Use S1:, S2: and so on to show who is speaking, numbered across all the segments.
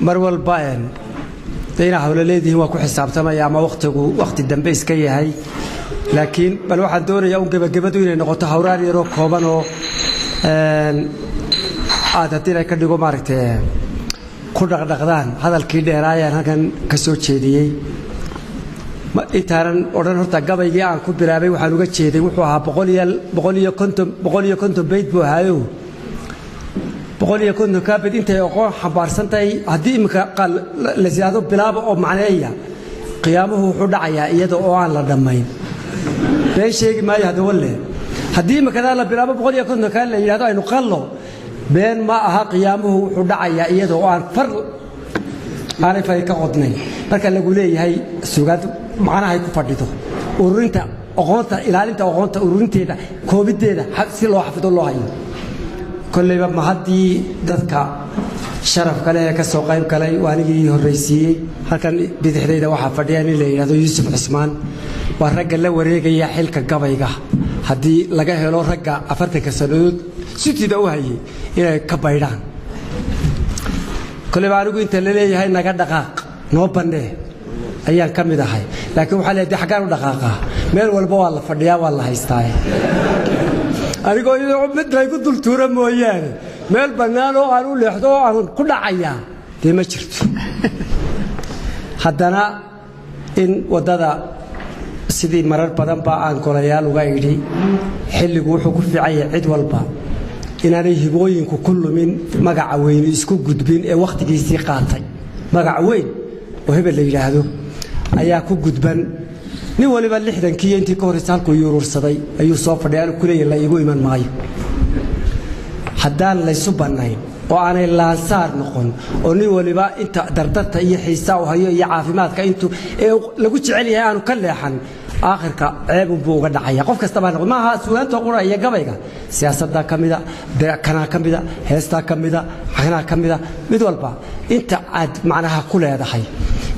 S1: Mar walba dee inaa hawlo leedihiin waa ku xisaabtamaya ama wakhtigu wakhti dambe iska yahay, laakiin bal waxaan doonayaa un gebagabadu inay noqoto hawraar yaroo kooban oo aad haddii la ka dhigo maaragtay ku dhaqdhaqdaan hadalkii dheeraayaan halkan ka soo jeediyey. Intaanan odhan horta gabaygii aan ku bilaabay waxaan uga jeeday wuxuu ahaa 150, 150 bayd buu ahaayo. 150 kaa bayd intay aqoon xambaarsan tahay haddii iminka la yidhaahdo bilaaba oo macneeya, qiyaamuhu wuxuu dhacayaa iyada oo aan la dhammayn. Been sheegi maayo hadda walle, haddii iminkadaa la bilaabo 150 kaa la yidhahdo aynu qallo, been ma aha, qiyaamuhu wuxuu dhacayaa iyada oo aan far aanay fari ka qodnayn. Marka lagu leeyahay sugaanta macnahay ku fadhido ururinta aqoonta, ilaalinta aqoonta, ururinteeda, koobiddeeda si loo xafido loo hayo. Kolleyba ma haddii dadka sharafka leh ee ka soo qayb galay waa anigii horraysiiyey. Halkan bidixdayda waxaa fadhiya nin la yidhahdo Yuusuf Cusmaan, waa ragga la wareegaya xilka gabayga haddii laga helo ragga 40-ka sannadood sitida u hayay inay ka baydhaan. Kolleyba anigu inta la leeyahay naga dhaqaaq noo bannee ayaan ka mid ahay, laakiin waxaa leeyahay xaggaan u dhaqaaqaa, meel walba waa la fadhiyaa, waa la haystaa, anigoo iyadoo mid laygu dul tuura mooyaane meel bannaan oo aan u leexdo oo aan ku dhacayaa dee ma jirto. Haddana in waddada sidii marar badan ba aan golayaal uga idhi, xilligu wuxuu ku fiican yahay cid walba inaanay hibooyinku ku lumin, magaca weyni isku gudbin ee wakhtigiisii qaatay. Magac weyn oo hebel la yidhaahdo ayaa ku gudban nin waliba 60-kii iyo intii ka horraysa halkuu yuruursaday ayuu soo fadhiya anu kuleeyahy la iigu iman maayo. Haddaan laysu bannayn oo aanay laansaar noqon oo nin waliba inta dardarta iyo xiisaa u hayo iyo caafimaadka intuu ee lagu jecel yahay aanu ka leexan, aakhirka ceebunbuu uga dhacaya qof kastaba noqon. Maaha suugaanta qura iyo gabayga, siyaasaddaa ka mida, kanaa ka mida, heestaa ka mida, kanaa ka mida, mid walba inta aad macnaha ku leedahay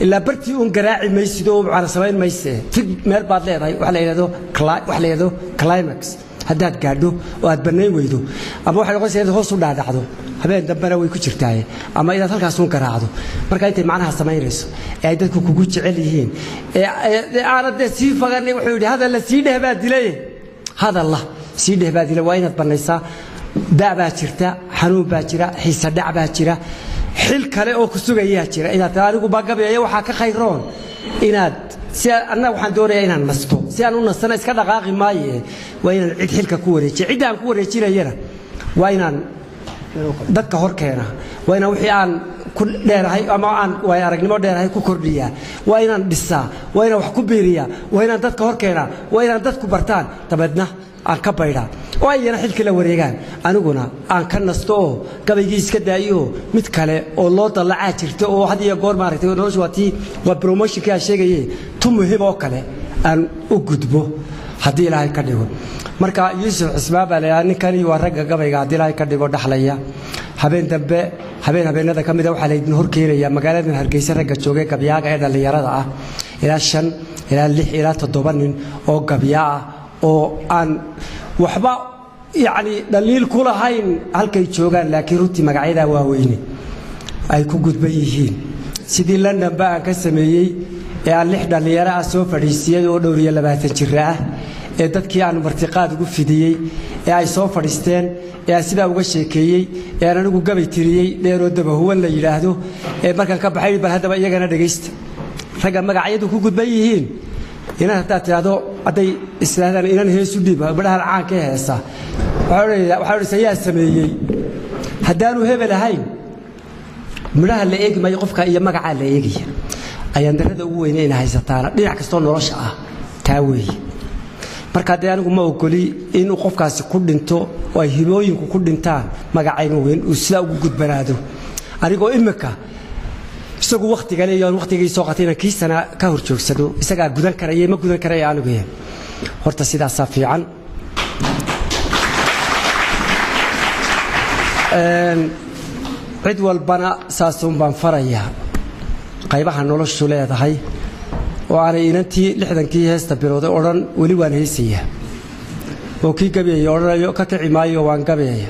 S1: ilaa bartii uun garaaci maysid oo macna samayn mayse. Fig meel baad leedahay, waxa la yidhahdo waxa la yidhahdo climax haddaad gaadho oo aad bannayn weydo, ama waxay noqonaysaa inaad hoos u dhaadhacdo, habeen dambena way ku jirtaaye, ama inaad halkaasuun garaacdo. Marka intay macnaha samaynayso ee ay dadku kugu jecel yihiin ee aanad dee sii faganay, wuxuu yidhi hadalla sii dheh baa dilay, hadalla sii dheh baa dilay, waa inaad bannaysaa. Da' baa jirta, xanuun baa jira, xiise dhac baa jira, xil kale oo ku sugayaa jira. Inaad taa anigu baa gabayaya waxaa ka khayroon inaad si anna waxaan doonayaa inaan nasto, si aan u nastana iska dhaqaaqi maaye, waa inaan cid xilka ku wareejiya. Cidda aan ku wareejinayana waa inaan dadka hor keena, waa inaan wixii aan ku dheerahay ama aan waay aragnimo dheerahay ku kordhiyaa, waa inaan dhisaa, waa inaan wax ku biiriyaa, waa inaan dadka hor keenaa, waa inaan dadku bartaan, dabeedna aan ka baydhaa oo ayana xilkii la wareegaan, aniguna aan ka nasto oo gabaygii iska daayo. Mid kale oo loo dallacaa jirta oo had iyo goor maaragtay noloshu waa tii waa promotionkii aan sheegaye, tu muhiim oo kale aan u gudbo haddii Ilaahay ka dhigo. Marka Yuusuf Cismaan baa la ninkani, waa ragga gabayga haddii Ilaahay ka dhigo dhaxlaya. Habeen dambe, habeen habeenada ka mida, waxaa laydin hor keenayaa magaaladan Hargeysa ragga joogay gabyaaga ee dhallinyarada ah, ilaa 5 ilaa 6 ilaa 7 nin oo gabyaa ah oo aan waxba yacni dhaliil ku lahayn halkay joogaan, laakiin runtii magacyadaa waaweyne ay ku gudban yihiin. Sidii London ba aan ka sameeyey ee aan 6 dhallinyaro ah soo fadhiisiyey oo dhowr iyo 20 jira ah, ee dadkii aan martiqaad ugu fidiyey ee ay soo fadhiisteen, ee aan sidaa uga sheekeeyey, ee aan anigu gabay tiriyey dheeroo dabahuwan la yidhaahdo, ee markaan ka baxay bal haddaba iyagana dhegaysta ragga magacyadu ku gudban yihiin. Inan haddaad tidhaahdo, hadday islaahdaan inan heesu dhiib, gabadhahan caanka ee heesa, waxaa odhanaysaa yaa sameeyey? Haddaanu hebel ahayn midhaha la eegi maayo, qofka iyo magacaa la eegaya. Ayaan darrada ugu weyne ina haysataana dhinac kastoo nolosha ah taa weeye. Marka dee anigu ma ogoli inuu qofkaasi ku dhinto oo ay hibooyinku ku dhintaan magacayga weyn uu sidaa ugu gudbanaado, anigoo imika isagu wakhtiga le iyo wakhtigii soo qatay inaan kiisana ka hor joogsado. Isagaa gudan karaya, ma gudan karaya anigu. Horta sidaasaa fiican. Cid walbana saasuun baan farayaa qaybaha noloshu leedahay oo aanay inantii 60-kii heesta bilowday odhan weli waan heesayaa, oo kii gabyaya odhanayo ka kici maayo waan gabyaya,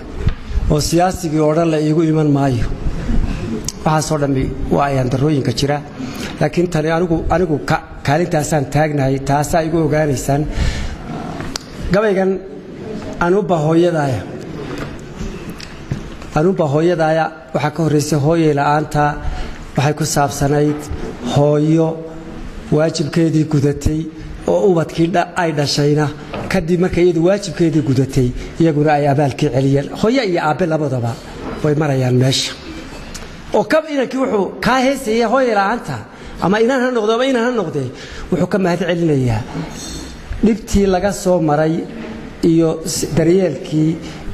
S1: oo siyaasigii odhan la iigu iman maayo. Waxaasoo dhammi waa ayaan darrooyinka jira. Laakiin tani anigu kaalintaasaan taagnahay, taasaa igu ogaanaysaan. Gabaygan anuba hooyadaaya, anuba hooyadaaya waxaa ka horraysay hooyay la'aanta. Waxay ku saabsanayd hooyo waajibkeedii gudatay oo ubadkii ay dhashayna kadib markay iyadu waajibkeedii gudatay, iyaguna ay abaalkii celiyeen. Hooyo iyo aabbe labadaba way marayaan meesha, oo kab inankii wuxuu kaa heesayay hooyay la'aanta, ama inaan ha noqdo ama inaan ha noqdee, wuxuu ka mahad celinayaa dhibtii laga soo maray iyo daryeelkii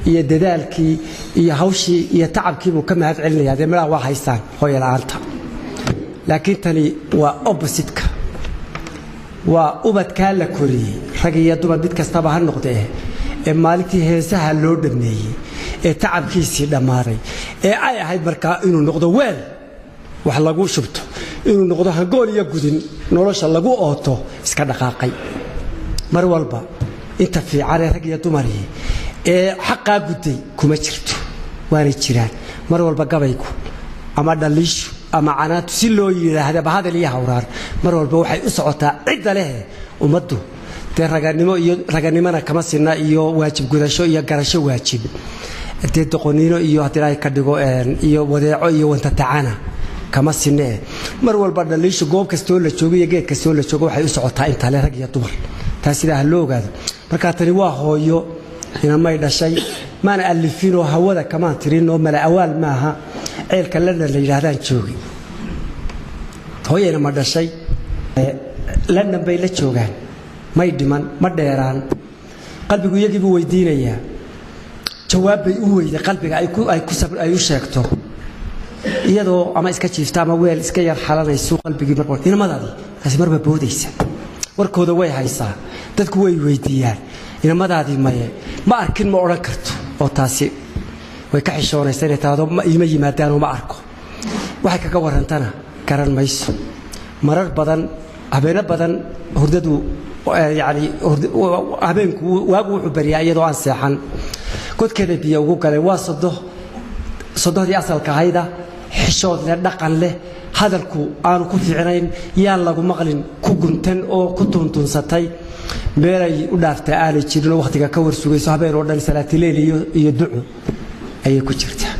S1: iyo dadaalkii iyo hawshii iyo tacabkii buu ka mahad celinayaa. Dee midhaha waa haystaan hooyo la'aanta. Laakiin tani waa opposite-ka, waa ubadkaa la koriyey, rag iyo dumar mid kastaba ha noqdee, ee maalintii heesaha loo dhammeeyey ee tacabkiisii dhammaaday, ee ay ahayd markaa inuu noqdo weel wax lagu shubto, inuu noqdo hangool iyo gudin nolosha lagu ooto, iska dhaqaaqay. Mar walba inta fiicanee rag iyo dumarii ee xaqaa gudday kuma jirto, waanay jiraan. Mar walba gabaygu ama dhaliishu ama canaantu, si loo yidhaahdaba, hadal iyo hawraar, mar walba waxay u socotaa cidda leh. Ummaddu dee raganimo iyo raganimona kama sinna, iyo waajib gudasho iyo garasho waajib, dee doqoniino iyo haddii Ilaahay ka dhigo iyo wadeeco iyo wantatacana kama sinee. Mar walba dhaliishu goob kastoo la joogo iyo geed kastoo la joogo waxay u socotaa inta le, rag iyo dumar. Taa sidaa ha loo ogaado. Marka tani waa hooyo inamay dhashay, maana alifinoo hawada kamaan tirinoo mala awaal maaha. Ceelka London la yidhaahdaan joogi, hooyayna ma dhashay, London bay la joogaan, may dhiman, ma dheeraan. Qalbigu iyagii buu weydiinayaa, jawaab bay u weyday qalbiga ay u sheegto, iyadoo ama iska jiifta ama weel iska yar xalanayso. Qalbigii marba inamadaadii markaasi marba boodaysa, warkooda way haysaa, dadku way weydiiyaan inamadaadii maye. Ma arkin ma odhan karto, oo taasi way ka xishoonaysa inay taado ma iima yimaadaanoo ma arko. Waxay kaga warrantana garan mayso. Marar badan, habeeno badan, hurdadu yacni habeenku waagu wuxuu baryaa iyadoo aan seexan. Godkeeda biyo ugu galeen. Waa sodoh, sodohdii asalka ahayda, xishood leh, dhaqan leh, hadalku aanu ku fiicnayn, yaan lagu maqlin ku guntan oo ku tuntunsatay. Meelay u dhaaftaa aanay jirinoo wakhtiga ka warsugayso, habeen oo dhan salaatuleyl iyo duco ayay ku jirtaa.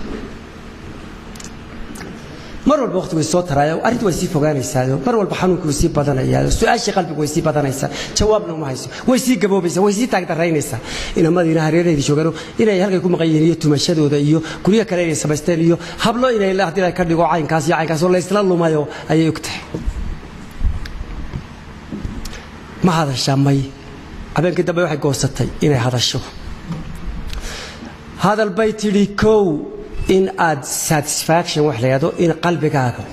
S1: Mar walba waqtigu way soo taraayo, arrintu way sii fogaanaysaayo, mar walba xanuunkii way sii badanayaayo, su-aashii qalbigu way sii badanaysaa, jawaabna uma hayso, way sii gaboobaysaa, way sii taagdaraynaysaa. Inamadiina hareeraheedii joogaan inay halkay ku maqan yihiin iyo tumashadooda iyo guryo kale inay samaysteen iyo hablo inay haddii ka dhigo caynkaas iyo caynkaas oo laysla lumayo ayay og tahay. Ma hadashaa? May. Habeenkii dambe waxay goosatay inay hadasho. Hadal bay tidhi: kow, in aad satisfaction wax la yidhahdo, in qalbigaaga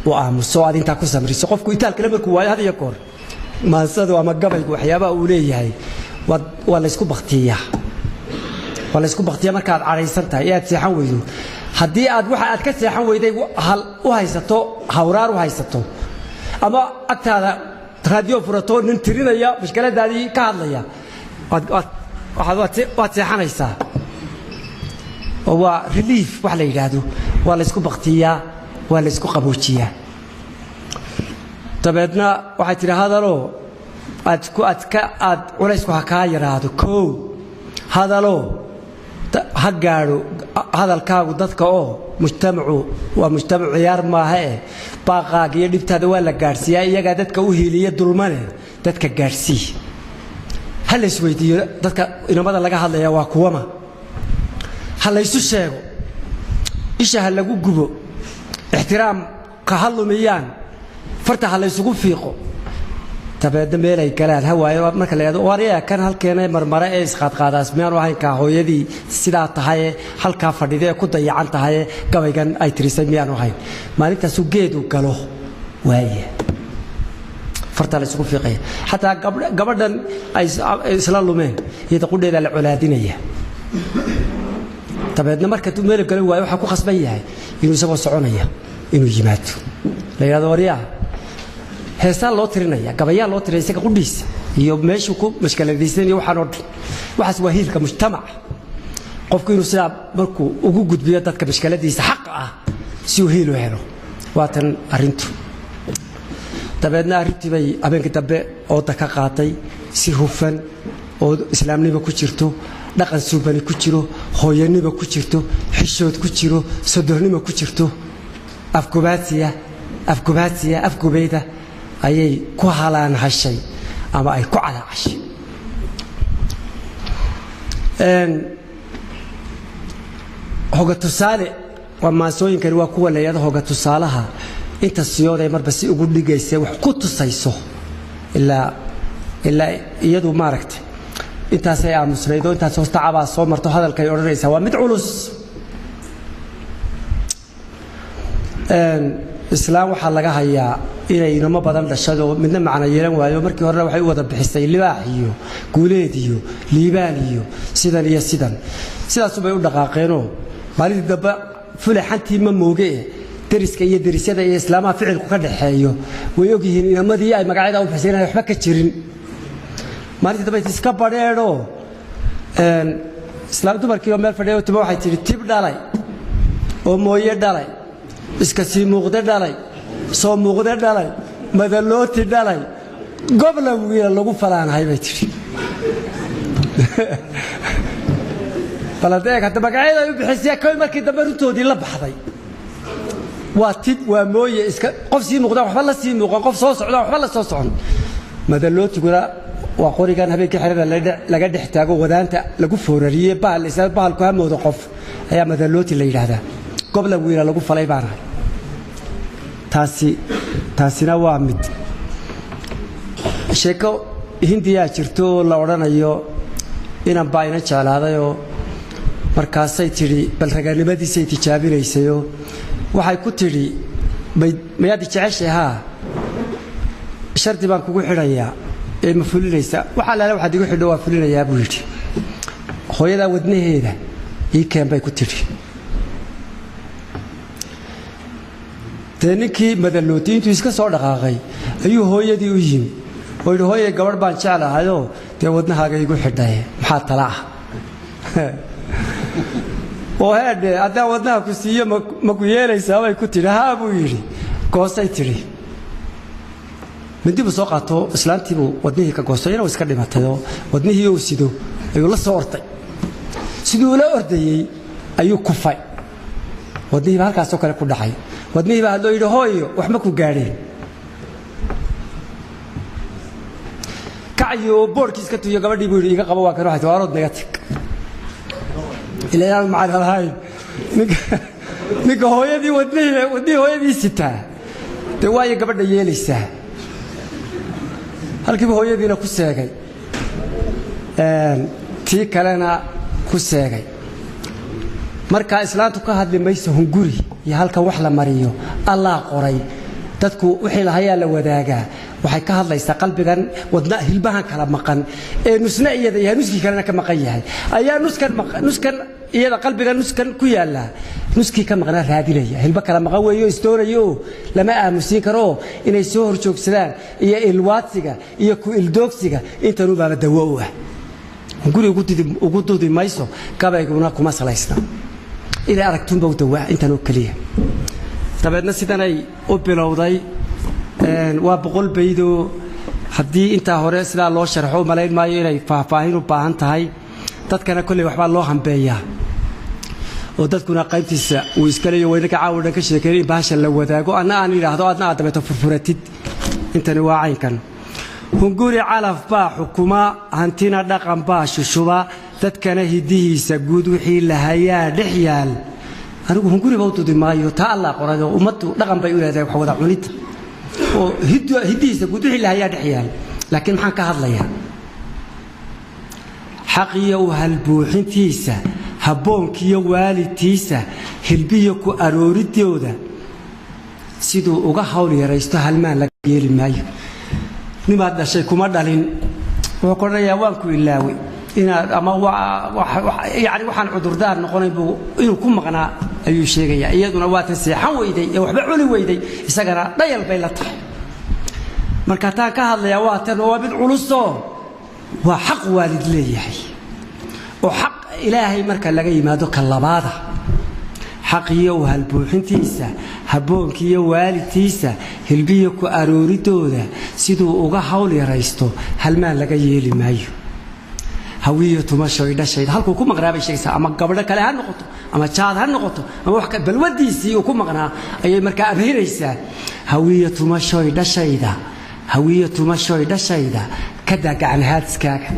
S1: uu aamuso, aad intaa ku samriso. Qofku itaalkale markuu waayo, had iyo goor maansadu ama gabaygu waxyaabaha uu leeyahay waa laysku baktiyaa, waa laysku baktiyaa. Markaad cadhaysan tahay ee aad seexan weydo, haddii aad waxa aad ka seexan weyday hal u haysato, hawraar u haysato, ama agtaada raadiyo furato, nin tirinaya mashkaladaadii ka hadlaya, waad seexanaysaa, oo waa relief wax la yidhaahdo. Waa laysku baktiyaa, waa laysku qaboojiyaa. Dabeedna waxay tidhi: hadaloo aad ku aad ka aad culaysku ha kaa yaraado. Kow, hadaloo ha gaadho hadalkaagu dadka, oo mujtamacu waa mujtamac ciyaar maaha eh, baaqaaga iyo dhibtaada waa la gaadhsiiyaa, iyagaa dadka u hiiliya dulmane, dadka gaadhsii. Ha la isweydiiyo dadka inamada laga hadlaya waa kuwama, ha laysu sheego, isha ha lagu gubo, ixtiraamka ha lumiyaan, farta ha laysugu fiiqo. Dabeedna meelay galaan ha waayo. Marka la yidhahdo waryaa kan halkeena marmare ee isqaadqaadaas miyaanu ahayn kaa hooyadii sidaa tahaye halkaa fadhida ee ku dayacan tahaye gabaygan ay tirisay miyaanu ahayn? Maalintaasuu geedu galo waaya, fartaa la isugu fiiqaya. Xataa gabadhan ay isla lumeen iyada qudheedaa la colaadinaya. Dabeedna marka meel galan waayo, waxaa ku khasban yahay inuu isagoo soconaya inuu yimaado, la yidhahdo waryaa heestaa loo tirinaya, gabayaa loo tirinaya, isaga qudhiisa iyo meeshuu ku mashkaladaysanaya waxaan oo dhan. Waxaas waa hiilka mujtamaca, qofku inuu sidaa markuu ugu gudbiyo dadka mashkaladiisa xaqa ah. Si uu hiil u helo. Waa tan arrintu. Dabeedna arrintii bay habeenkii dambe ooda ka qaatay si hufan oo islaamnimo ku jirto, dhaqan suubani ku jiro, hooyanimo ku jirto, xishood ku jiro, sodohnimo ku jirto, afgubaadsiya afgubaadsiya afgubeyda ayay ku halaan hashay ama ay ku calaacashay. Hoga tusaale waa maansooyinkani, waa kuwa la yidhahdo hoga tusaalaha. Inta siyooday marba si ugu dhigaysa wax ku tusayso, ilaa iyadu maaragtay intaasay aamusnayd oo intaas hoosta cabaa soo marto, hadalkay odhanaysaa waa mid culus. Islaam waxaa laga hayaa inay inamo badan dhashadoo midna macno yeelan waayo. Markii horena waxay u wada bixisay Libaax iyo Guuleed iyo Liibaan iyo sidan iyo sidan, sidaasubay u dhaqaaqeenoo maalintii dambe fulaxantii ma mooge. Deriska iyo derisyada iyo islaamaha ficilku ka dhaxeeyo way ogyihiin inamadii ay magacyada u bixisay inay waxba ka jirin. Maalintii dambe iska badheedho islaam dumarkii oo meel fadhiya tuma waxay tidhi: "Tib dhalay oo mooye dhalay, iska sii muuqde dhalay, soo muuqde dhalay, madalooti dhalay, gobla wiila lagu falaanahay," bay tidhi. Bal hadda eeg hadda magacyada ay u bixisay koy markii dambe runtoodii la baxday. Waa tib, waa mooye, iska qof sii muuqdaan waxba la sii muuqan, qof soo socdaan waxba la soo socon. Madalootiguna waa qorigan habeenkii xerada laga dhex taago, wadaanta lagu foorariyey, bahal isla bahalku hamooda qof ayaa madalooti la yidhaahdaa. Gobla wiila lagu falay baanahay. Taasina waa mid. Sheeko Hindiyaa jirto oo la odhanayo inan baa ina jeclaadayoo markaasay tidhi bal raganimadiisay tijaabinaysayoo waxay ku tidhi: "Mayaad jeceshay?" "Haa." "Shardi baan kugu xidhayaa ee ma fulinaysaa?" "Wax allaale waxaad igu xidho waa fulinayaa," buu yidhi. "Hooyadaa wadnaheeda ii keen," bay ku tidhi. Dee ninkii madalooti intuu iska soo dhaqaaqay ayuu hooyadii u yimi oo yidhi: "Hooyay, gabadh baan jeclahayoo dee wadnahaaga igu xidhay, maxaa tala ah?" "Oo heedhe, haddaan wadnaha ku siiyo ma ku yeelaysaa?" bay ku tidhi. "Haa," buu yidhi. "Goosay," tidhi. Mindi buu soo qaato, islaantiibuu wadnihii ka goostay, iyana iska dhimatayoo wadnihii uu sido ayuu la soo orday. Siduu ula ordayey ayuu kufay, wadnihiiba halkaasoo kale ku dhacay. Wadnihii baa hadloo yidhi: "Hooyo, wax ma ku gaadheen?" Kacayo boodhkii iska tuyo gabadhii buu yidhi: "Iga qabo, waa kan." Waxay tii: "Waarood naga tag, ilaa inaan macna lahayn ninka hooyadii wadnihii hooyadii sitaa, dee waayo gabadha yeelaysaa." Halkiiba hooyadiina ku seegay, tii kalena ku seegay. Marka islaantu ka hadli mayso hunguri iyo halkan wax la mariyo Allaa qoray, dadku wixii lahayaa la wadaagaa. Waxay ka hadlaysaa qalbigan, wadna hilbahan kala maqan ee nusna iyada yahay, nuskii kalena ka maqan yahay, ayaa nuskan nuskan iyada qalbiga nuskan ku yaalla nuskii ka maqnaa raadinaya. Hilbo kala maqan weeyo isdoonayo oo lama aamusiin karo oo inay soo horjoogsadaan iyo ilwaadsiga iyo ku ildoogsiga intanuu baaba dawo u ah. Guri ugu dudi mayso, gabayguna kuma salaysna, inay aragtuunba u dawaa intan oo keliya. Dabeedna sidanay u bilowday. Waa 100 baydoo haddii intaa hore sidaa loo sharxo malayn maayo inay faahfaahin u baahan tahay. Dadkana kolley waxbaa loo hambeeyaa oo dadkuna qaybtiisa uu iska leeyo. Waynaka caawa dhan ka sheekeyn in bahasha la wadaago, anna aan idhaahdo, adna aad dabeeto furfuratid. Intani waa caynkan: hunguri calaf baa xukuma, hantina dhaqan baa shushuba, dadkana hidihiisa guud wixii la hayaa dhex yaal. Anigu hunguriba u dudi maayo, taa Allaa qoray oo ummaddu dhaqan bay u leedahay wax wada cunidda oo hidihiisa guud wixii la hayaa dhex yaal. Laakiin maxaan ka hadlayaa? Xaqiyo u halbuuxintiisa, habboonkiyo waalidtiisa, hilbiyo ku arooridooda siduu uga hawl yaraysto halmaan laga yeeli maayo. Nimaad dhashay kuma dhalin wuxuu ku odhanayaa waan ku ilaaway inaad ama yani waxaan cudurdaar noqonayn buu inuu ku maqnaa ayuu sheegayaa. Iyaduna waatan seexan weyday ee waxba cuni weyday, isagana dhayal bay la tahay. Marka taan ka hadlayaa waa tan oo waa mid culusoo waa xaq waalid leeyahay oo xaq Ilaahay marka laga yimaado ka labaada. Xaqiyo halbuuxintiisa, habboonkiiyo waalidtiisa, hilbiyo ku arooridooda siduu uga hawl yaraysto halmaan laga yeeli maayo. Hawiyo tumashoy dhashayda halkuu ku maqnaa bay sheegaysaa, ama gabadho kale ha noqoto ama jaad ha noqoto ama wax balwadiisii uu ku maqnaa ayay markaa abhinaysaa. Hawiyo tumashoy dhashayda, hawiyo tumashoy dhashayda, kadaa gacan haadiskaaga,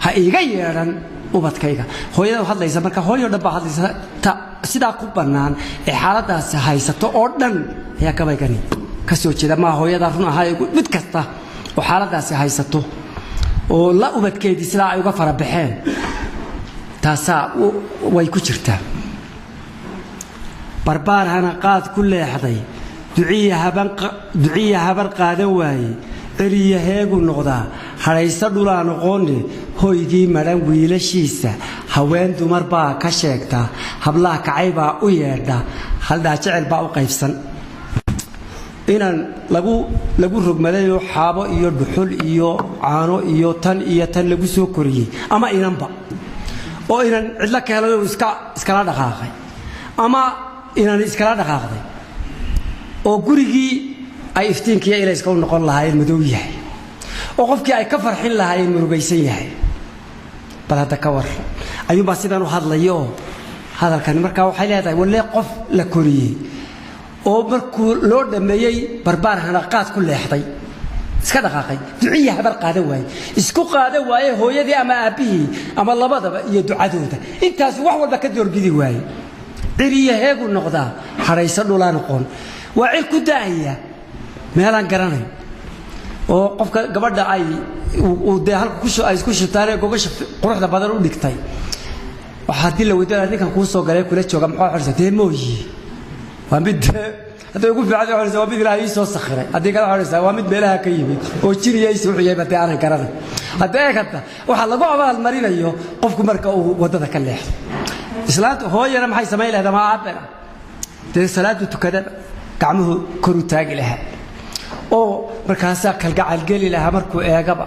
S1: ha iiga yeedhan ubadkayga. Hooyada hadlaysa marka, hooyo dhan baa hadlaysa, ta sidaa ku bannaan ee xaaladaasi haysato oo dhan ayaa gabaygani ka soo jeeda. Maa hooyada run ahaa, mid kasta oo xaaladaasi haysato oo la ubadkeedii sidaa ay uga farabaxeen, taasaa way ku jirtaa. Barbaar hana qaad ku leexday, duciya habar qaadan waaye, ceriya heegu noqdaa, hadhayso dhulaa noqone, hoygii madhan wiilashiisa haween dumar baa ka sheegta, hablaha kacay baa u yeedha, haldhaa jecel baa u qaybsan. Inaan lagu rogmadayoo xaabo iyo dhuxul iyo caano iyo tan iyo tan lagu soo koriyey, ama inanba oo inan cidlo ka helay oo iskala dhaqaaqay, ama inan iskala dhaqaaqday, oo gurigii ay iftiinkiiyo ilayska u noqon lahaayeen madow yahay, oo qofkii ay ka farxin lahaayeen murugaysan yahay. Bal hadda ka war, ayuunbaa sidan u hadlayo oo hadalkani markaa waxay leedahay walee qof la koriyey oo markuu loo dhammeeyey barbaar hanaqaad ku leexday, iska dhaqaaqay, duciya habar qaadan waaye, isku qaadan waaye hooyadii ama aabbihii ama labadaba iyo ducadooda, intaasu wax walba ka doorbidi waaye. Ciriya heegu noqdaa, hadhayso dhulaa noqon, waa cir ku daaya meelaan garanayn oo qofka gabadha ay uu dee halka ay isku shitaanee gogasha quruxda badan u dhigtay. Waxa haddii la weydiyo ninkan kuu soo galay kula jooga maxaa xorsa, dee mooyi waa mid hadday ugu fiican xorsa, waa mid Ilaahay ii soo sakhiray, haddii kale xorsa waa mid meelaha ka yimid oo jiniya ii soo xiyay, baa aanan garanay. Hadda eeg, hadda waxaa lagu abaal marinayo qofku marka uu waddada ka leexdo. Islaanta hooyana maxay samayn lahayd ama aabbena? Dee salaadu tukadaba gacmuhu kor u taagi lahaa oo markaasaa kalgacal geli lahaa, markuu eegaba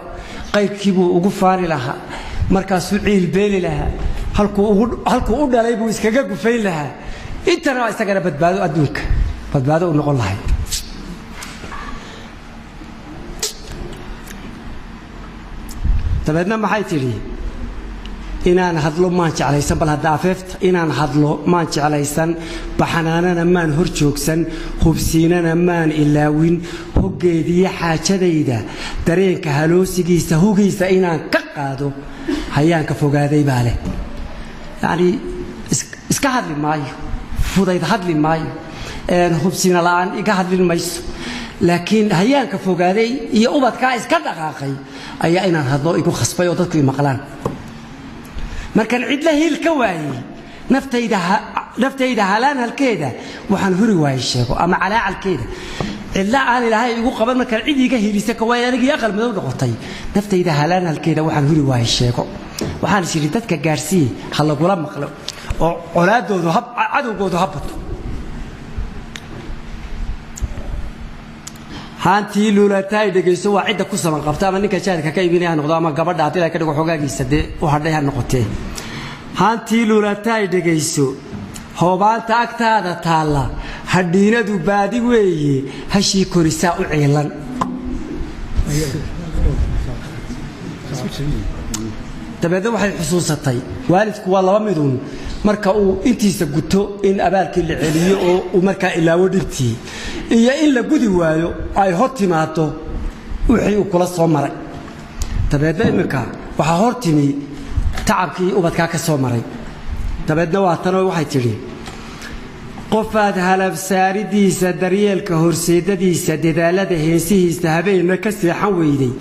S1: qayrkiibuu ugu faani lahaa, markaasuu ciil beeli lahaa, halkuu u dhalay buu iskaga gufayn lahaa. Intana isagana badbaado adduunka badbaado u noqon lahayd. Dabeedna maxay tidhi? Inaan hadlo maan jeclaysan, bal hadda afeefta, inaan hadlo maan jeclaysan, baxanaanana maan hor joogsan, hubsiinana maan ilaawin, hoggeediyo xaajadayda dareenka haloosigiisa hugiisa inaan ka qaado hayaanka fogaaday baa leh. Yacnii iska hadli maayo, fudayd hadli maayo, hubsiina la'aan iga hadlin mayso, laakiin hayaanka fogaaday iyo ubadkaa iska dhaqaaqay ayaa inaan hadlo igu khasbay oo dadku i maqlaan. Markaan cidla hiil ka waayey naftayda halaan halkeeda waxaan huri waayey sheego ama calaacalkeeda, cidla aan Ilaahay igu qaban markaan cid iga hiilisa ka waayey, anigii aqal madow noqotay, naftayda halaan halkeeda waxaan huri waayey sheego. Waxaan is yidhi dadka gaadhsiiye, ha lagula maqlo oo colaadoodu cadowgoodu ha bato. Haantii luulataay dhegayso, waa cidda ku saman qabta, ama ninka jaadka ka iibinaya ha noqdo ama gabadha haddii la ka dhigo xogaagiisa dee u hadhay ha noqotee. Haantii luulataay dhegayso, hoobaanta agtaada taalla hadhiinadu baadi weeye, hashii korisaa u ciilan. Dabeedna waxay xusuusatay waalidku waa laba midun: marka uu intiisa guto in abaalkii la celiyo oo uu markaa ilaawo dhibtii, iyo in la gudi waayo ay hor timaado wixii uu kula soo maray. Dabeedna iminka waxaa hor timi tacabkii ubadkaa ka soo maray. Dabeedna waa tanoo waxay tidhi: qofaad halabsaaridiisa, daryeelka horseedadiisa, dadaalada heensihiisa habeenna ka seexan weyday,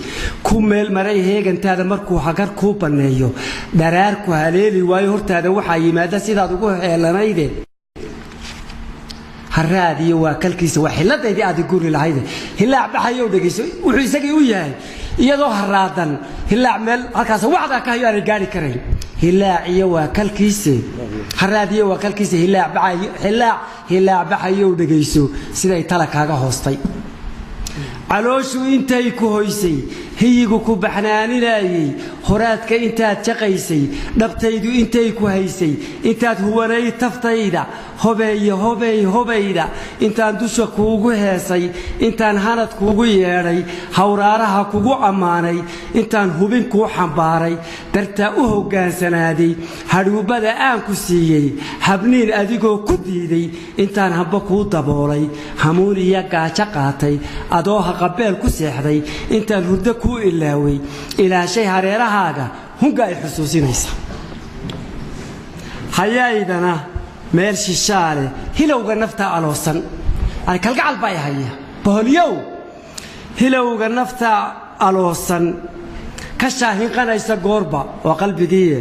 S1: ku meel maray heegantaada, markuu hagar kuu banneeyo dharaarku haleeli waayo, hortaada waxaa yimaada sidaad ugu heelanayde. Haraadiyo waa kalkiisa, waa xilladaydii aad guri lahayde. Hilaac baxayow dhegayso, wuxuu isagii u yahay iyadoo haraadan hilaac meel halkaas wacdaa ka hayo aanay gaari karayn. Hilaaciyo waa kalkiise, haraadiyo waa kalkiise, hilaac baxayo, hilaac hilaac baxayow dhegayso, siday tala kaaga hoostay, calooshu intay ku hoysay, Hiyigu ku baxnaaninayey, horaadka intaad jaqaysay, dhabtaydu intay ku haysay, intaad huwanay taftayda, hobeeye hobey hobayda, intaan dusha kuugu heesay, intaan hanad kuugu yeedhay, hawraaraha kugu ammaanay, intaan hubin kuu xambaaray, dartaa u hoggaansanaaday, hadhuubbada aan ku siiyey, habniin adigoo ku diiday, intaan hamba kuu daboolay, hamuun iyo gaajo qaatay, adoo haqabeel ku seexday, intaan hurdo kuu ilaaway, ilaashay hareerahaaga, hunga ay xusuusinaysa. Hayaydana meel shishaale hilowga naftaa aloosan, yani kalgacal baa i haya boholyow, hilowga naftaa aloosan ka shaahinqanaysa goorba waa qalbigiiye,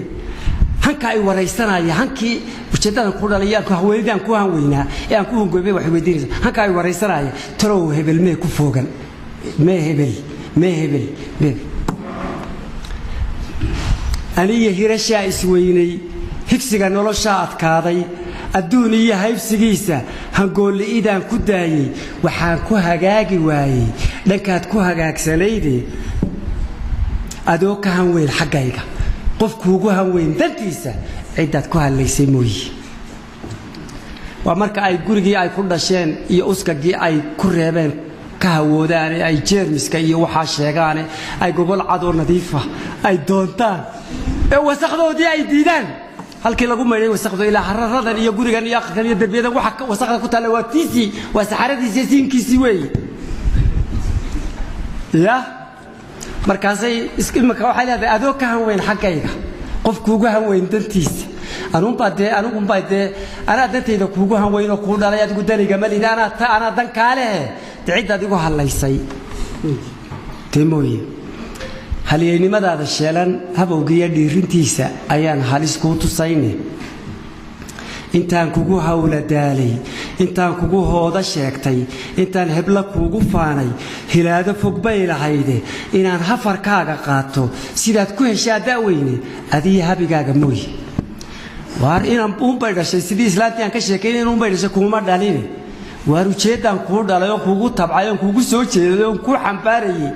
S1: hanka ay waraysanaya, hankii ujeeddadan ku dhalay, haweenidaan ku hanweynaa ee aan ku hungoobay waxay weydiinaysa, hanka ay waraysanaya, talow hebel mee ku foogan, mee hebel, mee hebel, mee aniyo hirashaa isweynay, higsiga noloshaa adkaaday, adduun iyo haybsigiisa hangoolli'idaan ku daayey, waxaan ku hagaagi waayey dhankaad ku hagaagsanayde, adoo ka hanweyn xaggayga, qof kuugu hanweyn dantiisa ciddaad ku hadlaysay mooye. Waa marka ay gurigii ay ku dhasheen iyo uskagii ay ku reebeen ka hawoodaane, ay jeermiska iyo waxaa sheegaane, ay gogol cad oo nadiifa ay doontaan ee wasakdoodii ay diidaan, halkii lagu maydhay wasakdo ilaa hararadan iyo gurigan iyo aqalkan iyo derbiyadan waxa wasakda ku taalla waa tiisii, waa saxaradiisi iyo siinkiisii weeye. Ya markaasay iminka waxay leedahay adoo ka hanweyn xaggayga, qof kuugu hanweyn dantiisa, anuunbaa dee, anigunbaa dee, anaa dantayda kuugu hanweyn oo kuu dhalay, adigu daniga ma lid, anaa ta anaa dan kaalehe, dee ciddaad igu hadlaysay dee mooye. Halyeynimadaada sheelan habowgiiyo dhiirintiisa ayaan halis kuu tusayne, intaan kugu hawla daalay, intaan kugu hooda sheegtay, intaan hebla kuugu faanay, hilaado fog bay lahayde inaan hafarkaaga qaato, sidaad ku heshaa da'weyne, adiyo habigaaga mooye. Waar inaan uunbay dhashay sidii islaantii aan ka sheekayn, in uunbay dhashay kuuma dhaline, waar ujeeddaan kuu dhalay oo kuugu tabcay oon kuugu soo jeeday oon kuu xambaarayey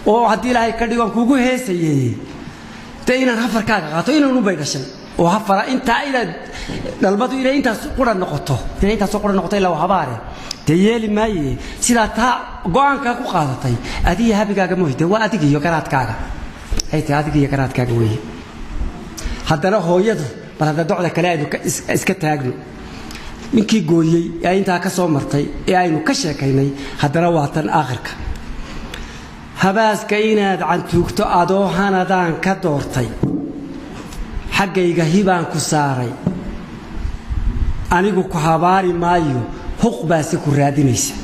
S1: oo haddii Ilaahay ka dhigo aan kuugu heesayey, dee inaan hafarkaaga qaato, inaan uunbay dhashay oo hafara intaa, inaad dhalmadu inay intaas qura noqoto, inay intaas qura noqoto ilaa habaare dee yeeli maaye, sidaa taa go'aankaa ku qaadatay adiyo habigaaga mooye, dee waa adiga iyo garaadkaaga ay tahay, adiga iyo garaadkaaga weeye. Haddana hooyadu bal hadda docda kale aynu iska taagno, ninkii gooyey ee intaa ka soo martay ee aynu ka sheekaynay, haddana waa tan aakhirka. Habaaska inaad cantuugto adoo hanadaan ka doortay, xaggayga hibaan ku saaray, anigu ku habaari maayo, huq baase ku raadinaysa.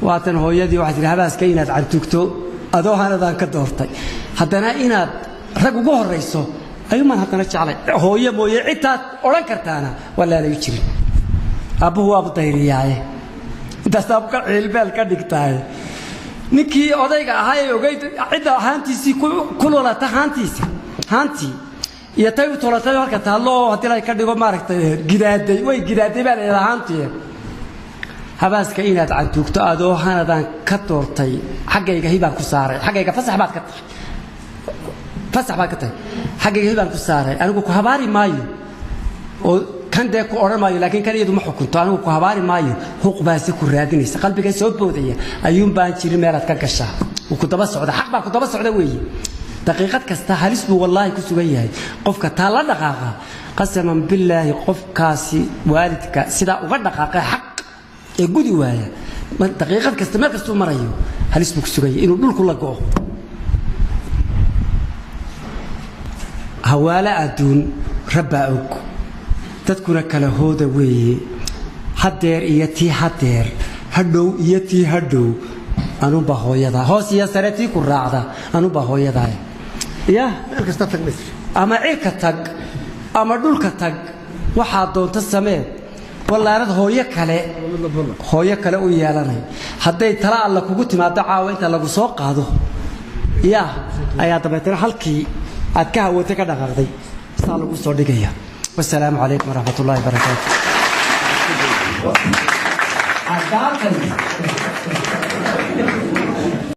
S1: Waatan hooyadii waxay tihi habaaska inaad cantuugto adoo hanadaan ka doortay, haddana inaad rag ugu horrayso ayuumaan haddana jeclay, hooyo mooye cidtaad odhan kartaana waa laanayu jirin, aabbuhu waabu dayriyaaye intaas aabu ka ciilbeel ka dhigtaaye. Ninkii odayga ahaa ee ogeyd cidda haantiisii ku lolata, haantiisa haantii iyo tay u tolatay halka taallo oo haddii la ka dhigo maaragtay gidaaday, way gidaaday baa la yidhaha haantii. Habaaska inaad cantuugto adoo hanadaan ka doortay, xaggayga hibaan ku saaray, xaggayga fasax baad ka tahay, fasax baad ka tahay, xaggayga hibaan ku saaray, anigu ku habaari maayo oo kan dee ku odhan maayo, laakiin kan iyadu ma xukunto, anigu ku habaari maayo, huq baase ku raadinaysa, qalbiga soo boodaya ayuun baan jirin meelaad ka gashaa, wuu ku daba socda, xaq baa ku daba socda weeye, daqiiqad kasta halis buu wallaahi ku sugan yahay qofka taa la dhaqaaqa, qasaman billaahi qofkaasi waalidka sidaa uga dhaqaaqa xaq ee gudi waaya, daqiiqad kasta meel kastuu marayo halis buu ku sugan yahay inuu dhulku la go'o. Hawaale adduun rabbaa og, dadkuna kala hooda weeye, haddeer iyo tii haddeer, hadhow iyo tii hadhow, anuunbaa hooyadaa, hoos iyo sare tii ku raacda anuunbaa hooyadaa, ya
S2: meel kasta tag maysid,
S1: ama cirka tag ama dhulka tag, waxaa doonto samee, wallaanad hooyo kale, hooyo kale u yeelanay, hadday tala alla kugu timaado caawa inta lagu soo qaado ya ayaa dabeetana halkii aad ka hawatay ka dhaqaaqday saa lagu soo dhigaya. Wasalaamu calaykum waraxmat ullahi wabarakaatu. Caddaantani